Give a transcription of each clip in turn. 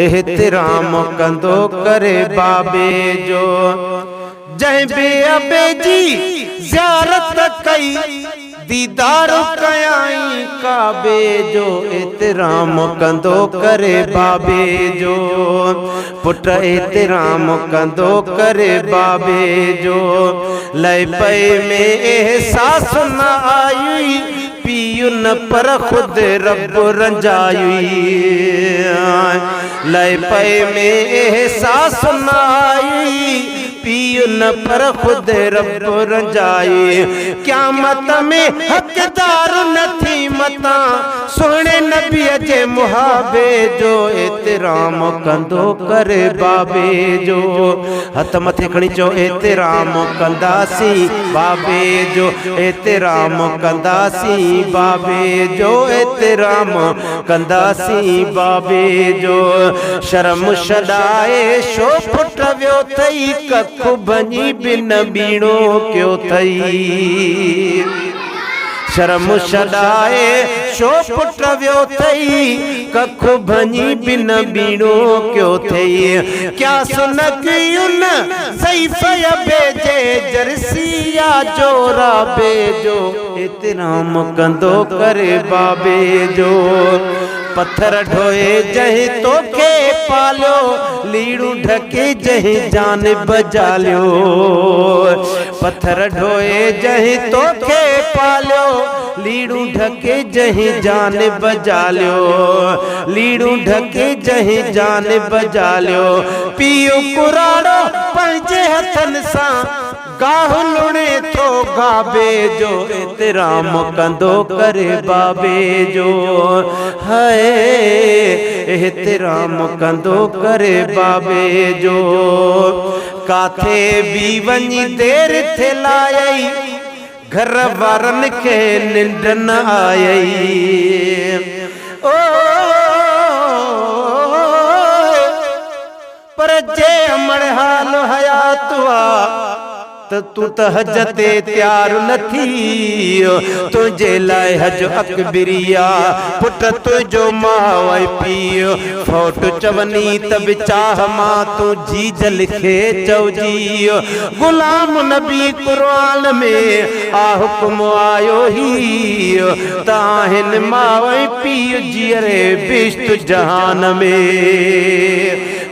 احترام ڪندو ڪري بابي جو. جنهن به ابي جي زيارت ڪئي، ديدار ڪيائين ڪعبي جو. احترام ڪندو ڪري بابي جو. پٽ احترام ڪندو ڪري بابي جو. لئي پئي ۾ احساس نه آيئي. پيء نه پر خود رب رنجايئي. لئي پئي ۾ احساس نه آيئي. پيء نه پر خود رب رنجايئي. قيامت ۾ حقدار نه ٿي متان سهڻي نبيء جي محابي جو. احترام ڪندو ڪر بابي جو. هٿ مٿي کڻي چئو احترام ڪنداسين بابي جو. احترام ڪنداسين بابي جو. احترام ڪنداسين بابي جو. شرم ڇڏائي شو ڦٽ ويو ٿئي. ڪک ڀڃي به نه ٻيڻو ڪيو ٿئي. شرم ڇڏائي شو پٽ ويو ٿئي. ڪک ڀڃي به نه ٻيڻو ڪيو ٿئي. قياس نه ڪيون ضعيف ابي جي جرسي يا جورابي جو. احترام ڪندو ڪر بابي جو. پٿر ڍوئي جنهن توکي پاليو. ليڙون ڍڪي جنهن جان بجاليو. پٿر ڍوئي جنهن توکي پاليو. ليڙون ڍڪي جنهن جان بجاليو. ليڙون ڍڪي جنهن جان بجاليو. پيء ڪراڙو پنهنجي هٿن سان گاهه لڻي ٿو گابي جو. احترام ڪندو ڪر بابي جو. هاء احترام ڪندو ڪر بابي جو. ڪاٿي به وڃي دير ٿي لايئي. گهر وارن کي ننڊ نه آيئي. او پر جي امڙ حال حيات آ ته تون ته حج تي تيار نه ٿي. تنهنجي لاء حج اڪبري آ. پٽ تنهنجو ماء ۽ پيء ڦوٽ چوني ته به چاهه مان تون جيجل کي چئجي. غلام نبي قرآن ۾ آ حڪم آيو هي ته آهن ماء ۽ پيء جيئري بهشت جهان ۾.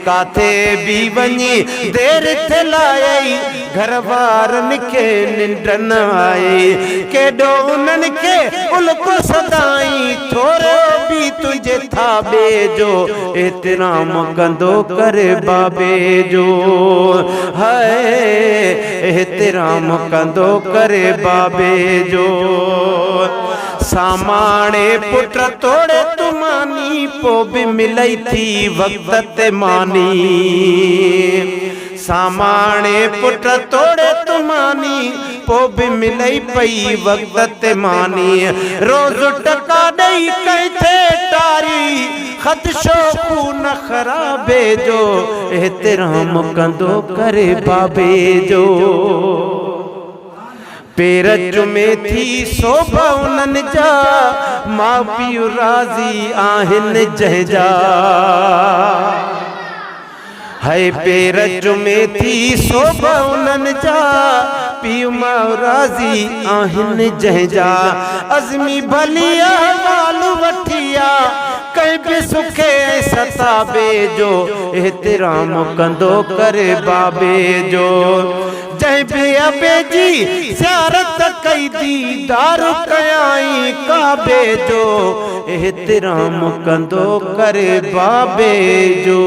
ڪاٿي به وڃي دير ٿي لايئي. گهر وارن کي ننڊ نه آئي. ڪيڏو انهن کي الڪو سدائين. ٿورو به تنهنجي ٿاٻي جو. احترام ڪندو ڪر بابي جو. هاء احترام ڪندو ڪر بابي جو. ساماڻي پٽ توڙي تون ماني پو به ملئي ٿي وقت تي ماني. ساماڻي پٽ توڙي تون ماني پو به ملئي پئي وقت تي ماني. روز ٽڪا ڏئي ڪنهن ٿي ٽاري خدشو خون خرابي جو. احترام ڪندو ڪر بابي جو. پير چمي ٿي سوڀ انهن جا. ماء پيء راضي آهن جنهن جا. هي پير چمي ٿي سوڀ انهن جا. پيء ماء راضي آهن جنهن جا. عزمي ڀلي احوال وٺي آ. ڪنهن به سکي ۽ ستابي جو. احترام ڪندو ڪر بابي جو. جنهن به ابي جي زيارت ڪئي ديدار ڪيائين ڪعبي جو. احترام ڪندو ڪر بابي جو.